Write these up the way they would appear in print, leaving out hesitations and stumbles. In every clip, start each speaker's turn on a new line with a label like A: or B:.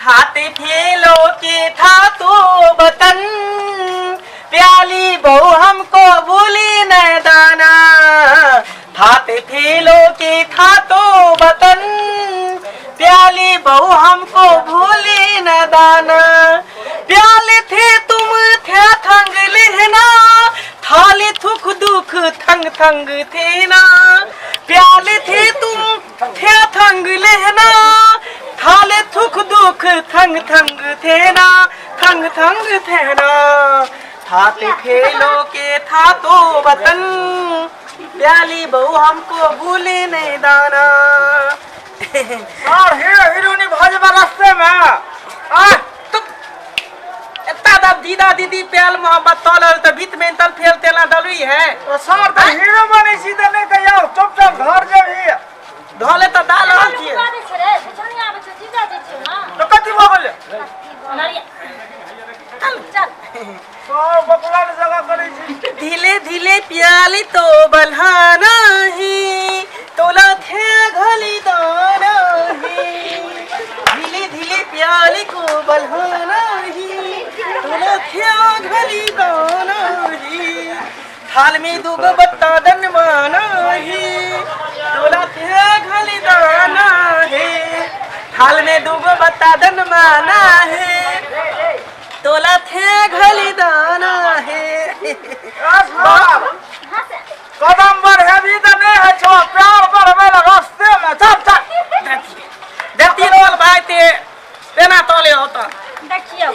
A: थाते fellow के था तो बतन, प्याली बहु हमको भूली न दाना। थाते फेलो के था तो बतन, प्याली बहु हमको भूली न दाना। प्याले थे तुम थे थंग लेना, थाले थुक दुख थंग थंग थे ना। प्याले थे तुम थे थंग लेना, थाले थुक दुख थंग थंग थे ना, थंग थंग थे ना। थाते खेलो के था तो वतन, प्याली बहु हमको भूले नहीं दाना।
B: और हीरो हीरोनी भऽ जेबै रास्ते में आ।
A: तो एत्ता दब दीदा दीदी प्याल मोहब्बत तलल त बीत में तल फेल तेला दलुई है।
B: तो सर तऽ हीरो बनै छी तऽ नहि कहियौ, चुपचाप घर जेबही।
A: धले त दाल रहल छियै।
C: बाजै छै रे, कुछो नहि आबै छै, जीजा जे छै ना।
B: तऽ कथी भऽ गेलै?
C: नरिया। चल, चल।
B: सर बकला जगह करै छी।
A: धीरे धीरे प्याली तो बल्हाना ही, तोला थे घली दाना ही। धीरे धीरे प्याली को बल्हाना ही, तोला थे घली दाना ही। थाल में दूगो बत्ता दन माना ही, तोला थे घली दाना ही। थाल में दूगो बत्ता दन माना है, तोला थे घली दाना है।
C: हाँ से।
B: कदम बढ़ेबी तऽ नहि होइ छौ, प्यार बढ़बै लए रास्ते में चल चल।
A: देती रोल भाई ते तेना तोले होता।
C: देखियौ,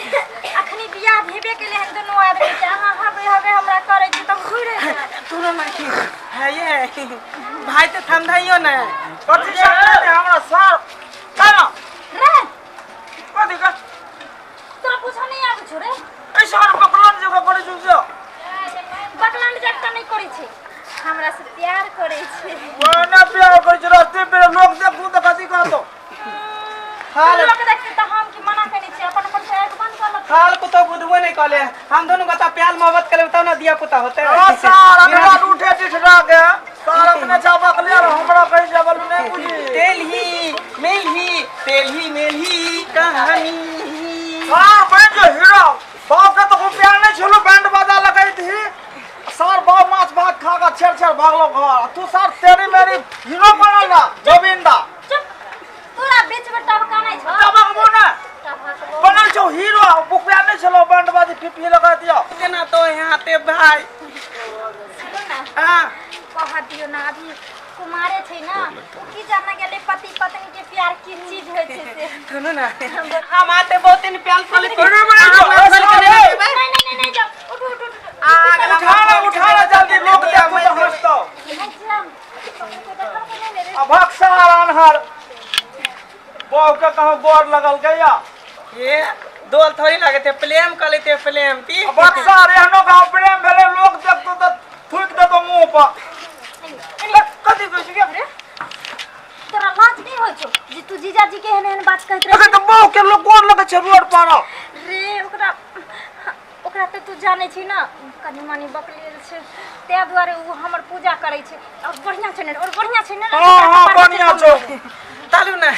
C: अखनी बियाह भेबे केलै हन दुनू आदमी के, अहाँ हबे हबे हमरा करै छी तऽ घुरे जायब।
A: सुनो ना की है ये भाई ते थमधाइयो ना।
B: कथी छै हमरा सर केना
C: रे
B: कथी के?
C: तोरा पूछो नहीं आबै छौ रे?
B: ऐ सर बकलन जगह करै छौ से।
C: बकलांड जगता नहीं करै छै, हमरा से प्यार करै छै।
B: ओना प्यार करै छै रास्ते पे लोक देखू तऽ कथी कहतो?
A: हाल
C: लोक देखते तऽ हम की मना केने छियै? अपन अपन से आँखि बंद कऽ लक।
A: हाल को तो बुधबो नहीं कहले, हम दोनों का प्यार मोहब्बत करे तब ना दिया पुता होते।
B: ओ सर अपना उठे टिठरा के सर अपने चाबा के हमरा कहि जाबल नहीं बुझी।
A: तेल ही मेल ही तेल ही मेल ही कहानी।
B: हां बन जो हीरो बाप के तो खूब प्यार नहीं छलो, बैंड बाजा लगई थी सर, बाप माछ भात खा के छेड़ छेड़ भागलो घर, तू सर तेरी मेरी हीरो बनल ना गोविंदा।
C: चुप, तोरा बीच में टबका नहीं छौ।
B: टबकबो ना।
C: टबकबो।
B: बनल छौ हीरो, बुक प्यार नहीं छलो, बैंड बाजी फिफी लगा दियो।
A: केना तो यहाँ ते भाई।
C: सुनू ना।
A: हाँ।
C: कह दियो ना, अभी कुमारे छै ना, ओ की जाने गेलै पति पत्नी के प्यार की चीज होइ छै से।
A: सुनू ना, हम आते बहुत दिन प्याल खोले।
B: अरे बड़ा
A: हम
B: जो,
A: खोल के नहीं देबै।
C: नहीं नहीं नहीं नहीं, जाओ, उठो उठो उठो।
A: आ अगला
B: उठा ले, उठा ले जल्दी, लोग देखो तो हंसतो।
C: नहीं जाम, देखल के नहीं रे।
B: आ भक्सा अनहर बहू के कहूँ गोर लगल गया।
A: ये दोल थोड़ी लगे थे, प्लेम कर लेते प्लेम ती।
B: आ भक्सा एहनो गाँव प्रेम भेलै, लोग देखतो तऽ थूकि देतो मुँह पर। कथी कहै छी गे?
C: तोरा लाज नहीं होइ छौ जे तू जीजाजी के एहन एहन बात कहैत
B: अरे
C: रहै?
B: तऽ बहू के लोग गोर लगै छै रोड पर।
C: रे ओकरा ओकरा तऽ तू जानै छी ना, कनि मनि बकलेल छै, ताहि दुआरे ओ हमर पूजा करै छै। और बढ़िया छै ने, और बढ़िया छै ने?
B: हाँ हाँ बढ़िया छौ।
A: तालू ना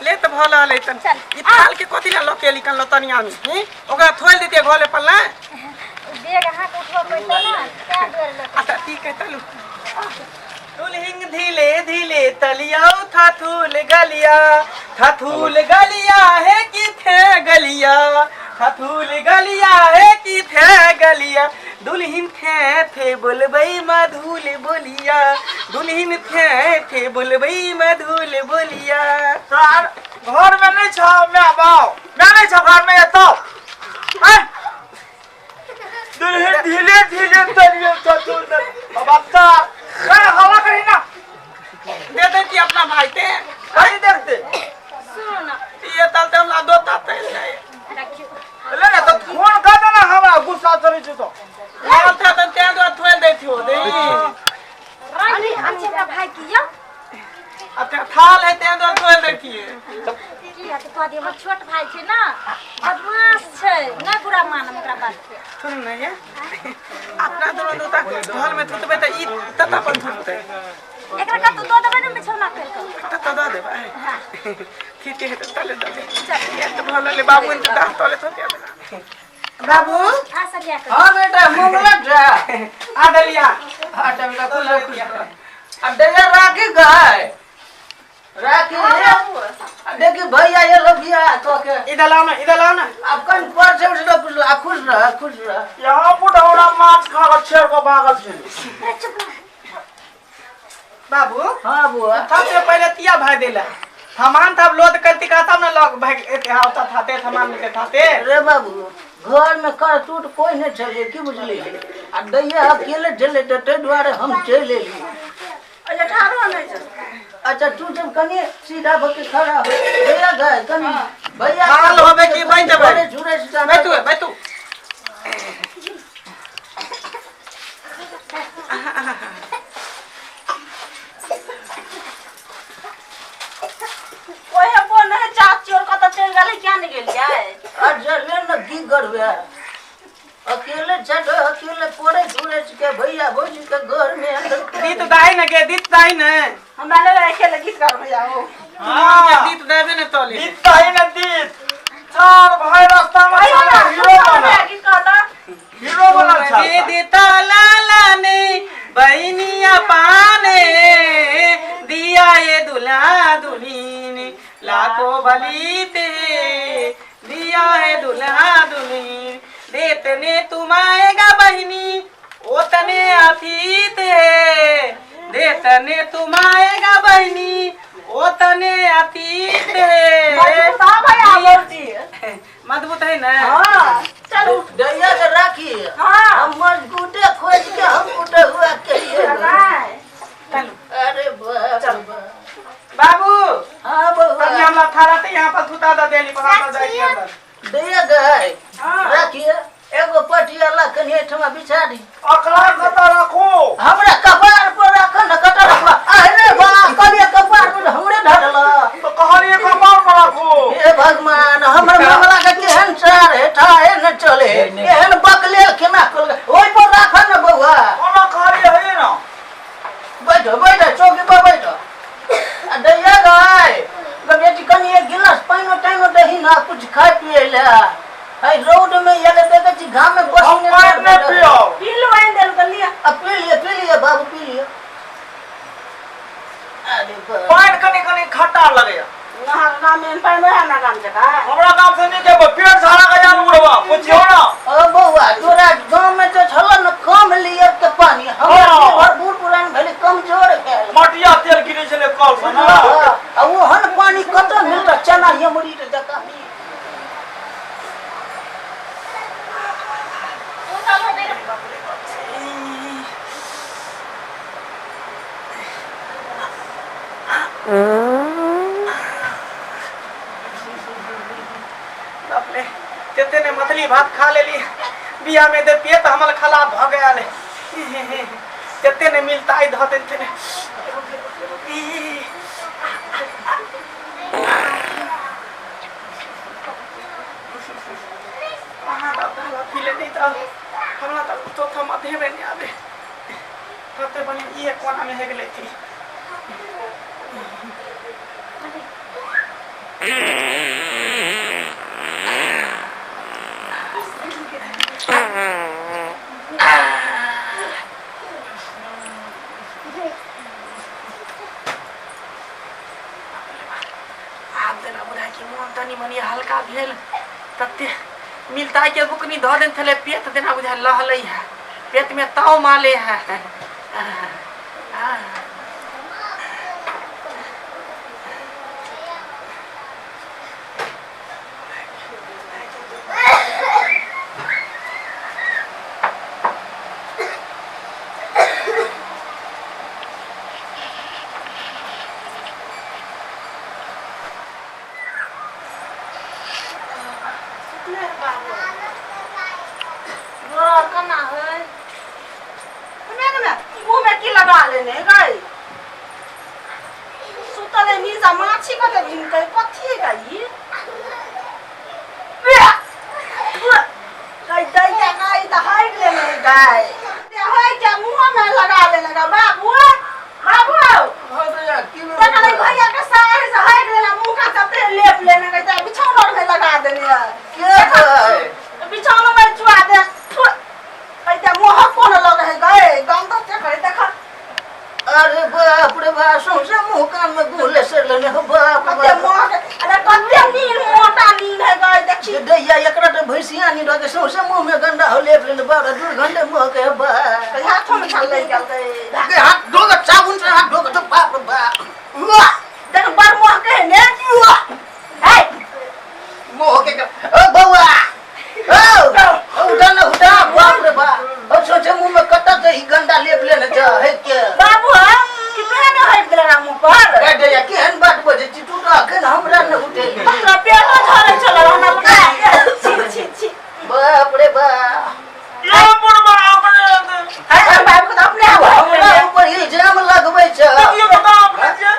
A: ले तऽ भल हलै तन।
C: चल।
A: ई थाल के कथी ला लके लिखल लतनी आमी ही ओकरा थोल देते घोले पर ना।
C: बैग अहाँके उठबऽ पड़तै ना, ताहि दुआरे लऽ
A: अच्छा ठीक है तालू। दुल्हिन धीले धीले तलिया थाथूल गलिया, थाथूल गलिया है कि थे गलिया, थाथूल गलिया है कि थे गलिया। दुल्हिन थे थे बोलबै मधुल बोलिया, दुल्हिन थे थे बोलबै मधुल बोलिया।
B: सर घर में नहीं छौ my बाप, my नहीं छौ घर में एतौ। दुल्हन धीरे धीरे तलिया थाथूल। अब बच्चा अरे हवा करी ना।
A: दे देती अपना भाई ते।
B: कहीं देखते।
C: सुनू ना।
A: ये तलते हम ला दो ताते नहीं।
C: रखियो।
B: ले ना तो फोन कर देना, हमरा गुस्सा चढ़ै छै तो।
A: लाल था तन तें दुआ थोल दै थियो दे।
C: राखी अच्छे हमरा भाई की यौ।
A: अब ते थाल है तें दुआ थोल दै थिए।
C: की है तऽ कह दियौ, हमर छोट भाई छै ना, बदमाश छै, नहि बुरा मानब ओकरा बात के।
A: सुन ना ये अपना दोनों दूता घर में थुतबे त ई तता पर थुतते।
C: एकरा कतौ दऽ देबै ने बिछौना करि कऽ।
A: तता दऽ देबै। ठीक है तऽ तले दऽ दे।
C: चल।
A: ये तऽ भऽ ले बाबू इंतजार तोले तो बाबू
C: आ सरिया कर
D: हाँ बेटा मुंगला जा
A: आ दलिया
D: अच्छा बेटा खुश रह खुश रह अब दैया राखी गाय राखी अब देखी भैया ये लोग बिया तो के
A: इधर लाओ ना इधर लाओ ना
D: अब कन पर से उठ खुश रह खुश रह खुश रह
B: यहाँ बुढ़ौरा माछ खा के छेड़ के भागल छलै
C: अरे चुप रह।
A: बाबू
D: हाँ बुआ
A: सबसे पहले तिया भाई देला थमान था लोद करती का तब ना लोग भाई एते आवता थाते थमान के थाते
D: रे बाबू घर में करतूत कोई नहीं छले की बुझली आ दैया अकेले छले तऽ ताहि दुआरे हम चलि एली
E: अच्छा ठाढ़ो नहि छै
D: अच्छा तू जब कनि सीधा भऽ के खड़ा हो भैया गए कनि भैया
A: हाल होबे कि बैठ जेबै?
D: थोड़े झुरे से जाना।
A: बैठू बैठू
E: ओहे बोल रहे चाची और कतऽ चलि गेलै किया नहि गेलियै
D: अच्छा ले न की करबे अकेले छठ अकेले पड़े झुरे के भैया भौजी के घर में अंदर
A: दीत दाई न गे दीत दाई न
E: हमरा नहि रहै खेले गीत गाबै जाओ
B: हाँ
A: दीत देबे न तोले
B: दीत ताही ने दीत चार भाई रास्ता में सारा हीरो बना
E: गीत कहता
B: हीरो बनल छल
A: दीदी लाला ने बहनिया पाने दिया ये दुल्हा दुल्हीन लाखों भली ते दिया है दुल्हा दुल्हीन देतने तुम आएगा बहनी ओतने अतीत है देतने तुम आएगा बहनी ओतने अतीत है
E: मजबूत हाँ भैया भौजी
A: मजबूत है ना
E: हाँ चलू
D: दैया के राखी
E: हाँ
D: हम मजबूते खोज के हम उठे हुआ के लिए
A: चलो
D: अरे बाप रे बाप।
A: बाबू
D: हाँ
A: तब
D: बउआ
A: हमरा थारा ते यहाँ पर थुता द देली पर हमरा जाय के अंदर
D: दैया गए
E: हाँ
D: राखिए एगो पटियाला कनि एहिठमा बिछा दी
B: अकला कतऽ राखू
D: हमरा कपार पर राख न कतऽ रखबा अरे बा कहलिए कपार पर हमरे धरल
B: तऽ कहलियै कपार पर राखू
D: हे भगवान हमर मामला के केहन सार हे ठाहे न चले एहन बकले केना खोल ओहि पर राख न बउआ
B: कोना कहलियै है ना
D: बैठो बैठो चौकी पर बैठो आ दैया गाय बेटी कनि एक गिलास पानिओ तानिओ दही ना कुछ खाए पिए ले है रोड में ये देखे छी घाम में
B: हम
D: पसीने
B: पानि नहि पियब
E: पी लो आनि देल तऽ लिअ
D: अब पी लिए पी लिए बाबू पी लिए अरे बाप।
B: पानि कनि कनि खट्टा लगैया
E: अहाँ गाम में पानि वएह ना गाम जकाँ
B: हमरा गाम से नीक हेबै पेट झाड़ा के जान बुढ़वा पुछियौ ना
D: ओ बौआ तोरा गाँव में तो छल न कम लिए के पानी हमरा
B: हाँ।
D: भर बूढ़ पुरान भेलै कमजोर भेल
B: मटिया तेल गिरै छलै कल से ना
D: हाँ, आ ओहन पानी कतऽ मिलत चना यमुरी जकाँ
A: बाप रे तेते ने मछली भात खा लेली बिया में दे पेट हमर खराब भ गया तेते ने मिलता आई धऽ देते ने पी ले नहीं तो हमरा तो चौथा मध्य में नहीं आवे तते बनी ये कोना में हे गेलै थी आब देना बुझाइ कि मोन तनी मनी हल्का भेल तते मिलता के बुकनी धऽ देन छलै पेट देना बुझाइ लहलै है पेट में ताव माले है
E: गोर केना है ने मुँह में की लगा लेने गई सुतल है मीजा माछी कते भिनकै कथी है गई गई दैया गई तऽ हगि लेने गई है क्या मुँह में लगा लेने गा बाबू बाबू
D: हाँ भैया की भेल?
E: देखले भैया के साड़ी से हगि लेना मुँह का कते लेप लेने गई तऽ बिछौना में लगा देने है।
D: के गए?
E: बिछौना में चुआ दे। ऐते मुँह कोन लगे है गए गंदा से करे देख।
D: अरे बाप रे बाप, सौंसे मुँह कान में गुले से लेने हो बाप रे
E: कते
D: बाप।
E: मुँह के अरे कते नील मोटा नील है गए देखी।
D: दैया एकरा तो भैंसिया नहीं रहे, सौंसे मुँह में गंदा हो लेप लेने बाप रे, दुर्गंधे मुँह के बाप।
E: हाथों में छाल लग गेल गए।
D: के हाथ धो के साबुन से हाथ धो के तो बाप रे बाप। वाह
E: देख बड़ मुँह के है ने। हे
D: मुँह के ओ बउआ ओ उठा न उठा बाप रे बाप, ओ सोचे मुँह में कत से ही गंदा लेप लेने छ हे के
E: बाबू कितना ने हट देला मुँह पर।
D: ए दैया केहन बात बजै छी तू, तो अखन हमरा न उठेली।
E: तोरा पेटो झरे छल हमरा पकड़ा। छी छी छी
D: बाप रे बाप।
B: ये बुढ़वा अपने
E: अरे बाबू तो अपने आप
D: हमरा ऊपर इल्जाम लगबै छ।
B: ये बताओ अपने जे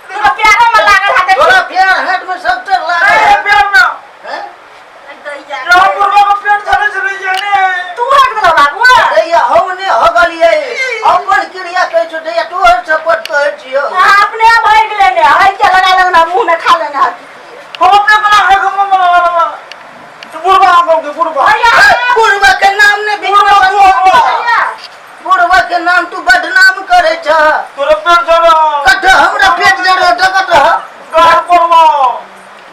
E: तोरा प्यारो में लागल हाथे।
D: तोरा प्यार हाथ में सबतर
B: अरे
D: लागल
B: प्यार में
D: हैं?
B: ये बुढ़वा के पेट झरे छले जे ने
E: तू हक देला बाबू।
D: दैया हम ने हगलियै अपन क्रिया कहै छौ दैया, तोहर शपथ कहै छियौ।
E: अपने आप हक लेने हक के लगा लेना मुंह में खा लेना।
B: हम अपने बना है हम बना तो बुढ़वा आगो के बुढ़वा
E: भैया
D: बुढ़वा के नाम ने बीच में
B: बुढ़वा तू आगो।
E: भैया
D: बुढ़वा के नाम तू बदनाम करे छ।
B: तोरा पेट झरे
D: कत हमरा पेट जरो त कत
B: गार पड़वा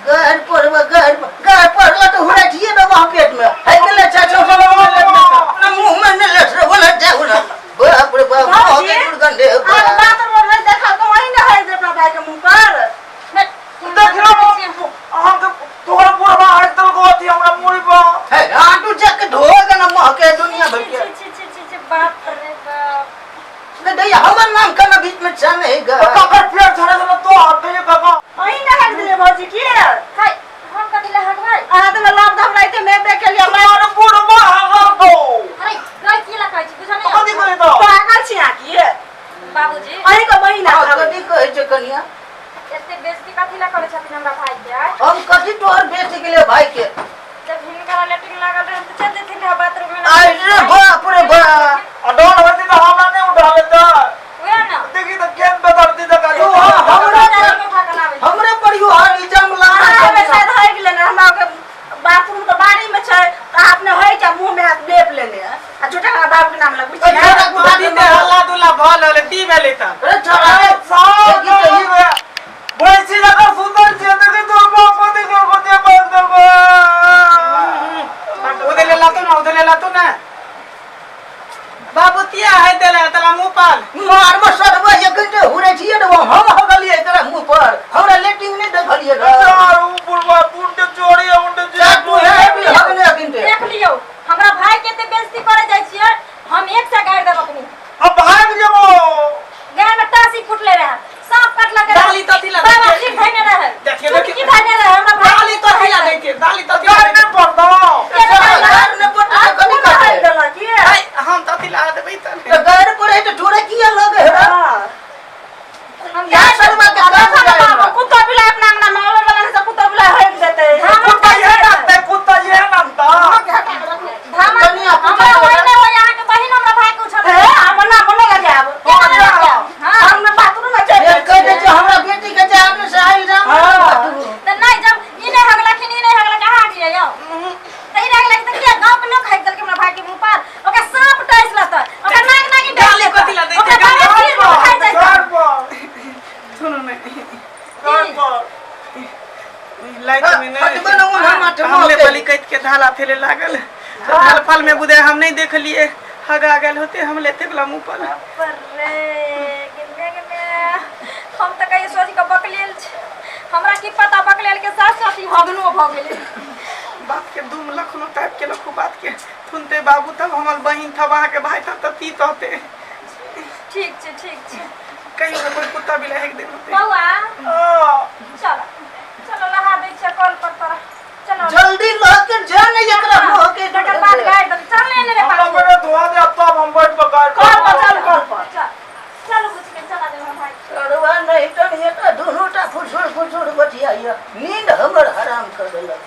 D: गहर पड़वा गहर गहर पड़ला तो हुरा छिए न वहाँ पेट में है गेले चाचा अपना मुंह में ने लस रे बोला जाऊ ना बाप रे बाप, मुंह के दुर्गंधे
E: आज बात बोल रहे देखा तो वही ना है अपना भाई के मुंह पर।
B: देखना अहाँ के तोहर बुढ़वा हट दल को अथी हमरा मुड़ी पर
D: है आटू चक ढोग न मुंह के दुनिया भर के।
C: छी छी छी छी बाप रे बाप।
D: ने दैया हमर नाम कना बीच में चल नहीं गा।
B: ककर पेट झरे छले तो हाथ दे काका
E: वही ना हक दिले भौजी की।
C: हाय हम कथी ला हकबै?
E: अहाँ तो लाभ घबराइते मैं देख लिया मैं
B: तोहर बुढ़वा आगो को
C: अरे गाय की ला कहै छी बुझल
B: कथी
C: नहीं?
B: कहे तो
E: पागल छी अहाँ की?
C: बाबूजी
E: अहीं के बहिन
D: हाँ,
E: आब।
D: कथी कहै छै कनिया?
C: एते बेइज्जती कथी ला करै छथिन हमरा भाई के? आय
D: हम कथी तोहर बेटी के लिए भाई के
C: जब हिनका लेटरिन लागल रहन त चल देथिन रहे बाथरूम में।
D: अरे बाप रे बाप,
B: अडोल होती तो हमरा नहीं उठा लेता।
C: उहे ना
B: देखी तो केन बेदर्दी देखा
D: तू हमरा
C: जाके उठा के लाबै।
D: हमरे पर you हर इल्जाम लगा
E: अहाँ में शायद हक लेने हमरा के बाथरूम तो बाड़ी में छै त अपने होइ के मुंह में हाथ लेप लेने आ झूठा हमरा बाप के नाम लगबै छी।
A: दादी ते हल्ला दुल्ला भल होले दी भेलै त।
D: अरे छोड़ा
B: अरे साहब भैंसी जकर सुंदर छे देखी तोर बाप देखो को दे बाप देबो।
A: उधर ले लातो ना, उधर ले लातो ना बाबू तिया है देला तला मुंह पाल
D: मार में सदबा यखन जे हुरे छिए ने हम हगलिए तोरा मुंह पर, हमरा लेटिंग नहीं देखलिए रे।
B: यार उ बुढ़वा उंडे जोड़ी उंडे
D: जा तू है भी हगने अखन ते।
C: देख लियौ हमरा भाई के एते बेइज्जती करे जाइ छियै, हम एक से गारि देब अपनी।
B: अब भाग जेबो।
C: गाय में टासी फुटले रहे, सांप काटलक रहे,
A: दाली तथी ला
C: बाबा
A: दै छै।
C: ठीक धैने रहे,
A: देखियौ,
C: चुटकी
A: देखियौ।
C: धैने रहे, हमरा भाई
A: दाली तथी ला दै छै, दाली तथी ला
B: गाय
A: दै
B: नहीं पड़तो।
D: गार ने पड़तो त कनी काटे।
E: देला की?
A: छै। हम तथी ला देबै त
D: त गार पर है त तोरा किया लगे है?
C: हम
D: या शर्मा के काम
E: बाबू
D: जाए।
E: कुत्ता बिलाइ अपना अंगना में आबै वाला से कुत्ता बिलाइ हक देतै।
B: कुत्ता ये नामता कुत्ता ये नामता।
C: धामा
D: कनिया पूजा
C: हमरा
D: करै।
C: होय नै होय अहाँके बहिन हमरा भाई के उछल।
E: हे हमर नाम न लगायब।
C: हाँ।
E: हम बाथरूम में चलि
D: ये कह दे छै हमरा बेटी के जे आदमी से आइल जाम।
C: त नै जब ई नै हगलखिन ई नै हगलक अहाँ हगियै यौ त ई नै हगलखिन त किया गाँव के लोक हगि देलकै हमरा भाई के मुँह पर? ओकरा सांप डसि लेतै, ओकरा नाग नागिन डसि
A: गाली कथी ला
C: लेतै,
A: दै छै?
C: ओकरा बाबा खीर में खाइ जाइ छै।
B: गार पर
A: सुनू ने
B: गार पर
A: लाइट में नहीं
D: हटबे न उन्हा माथे
A: हमले
D: मुँह के।
A: बलि कैत के धाला फेले लागल तो धाल फल में बुझे हम नहीं देखलिए हगा गेल होते हम लेते वाला मुंह पर।
C: पर रे गे गे हम त कहियो सोच के बकलेल छी, हमरा की पता बकलेल के साथ साथ ई हगनो भ गेलै।
A: बात के दुम लखनो टाइप के लखो बात के थुनते बाबू तब हमर बहिन थब अहाँ के भाई तब तब तीत होते।
C: ठीक छै ठीक छै।
A: कहियो ने कोई कुत्ता बिलाइ एक दिन होते।
C: बौआ
B: हां
C: चलो चलो लहा दै छियै कल पर तोरा। चलो
D: जल्दी लह के जा ने एकरा मुँह के
C: तकर बाद गारि देबै। चल ने रे
B: हमरा
C: पाछू।
B: मेरे धोआ दे तब हम बैठ के गाय
E: कल पर चल कल पर।
C: चल चल बुझ के चला दे हमरा भाई।
D: सरवा नहीं तो ये तो दोनों टा फुसुर फुसुर बतियाइया, नींद हमर हराम कर देलक।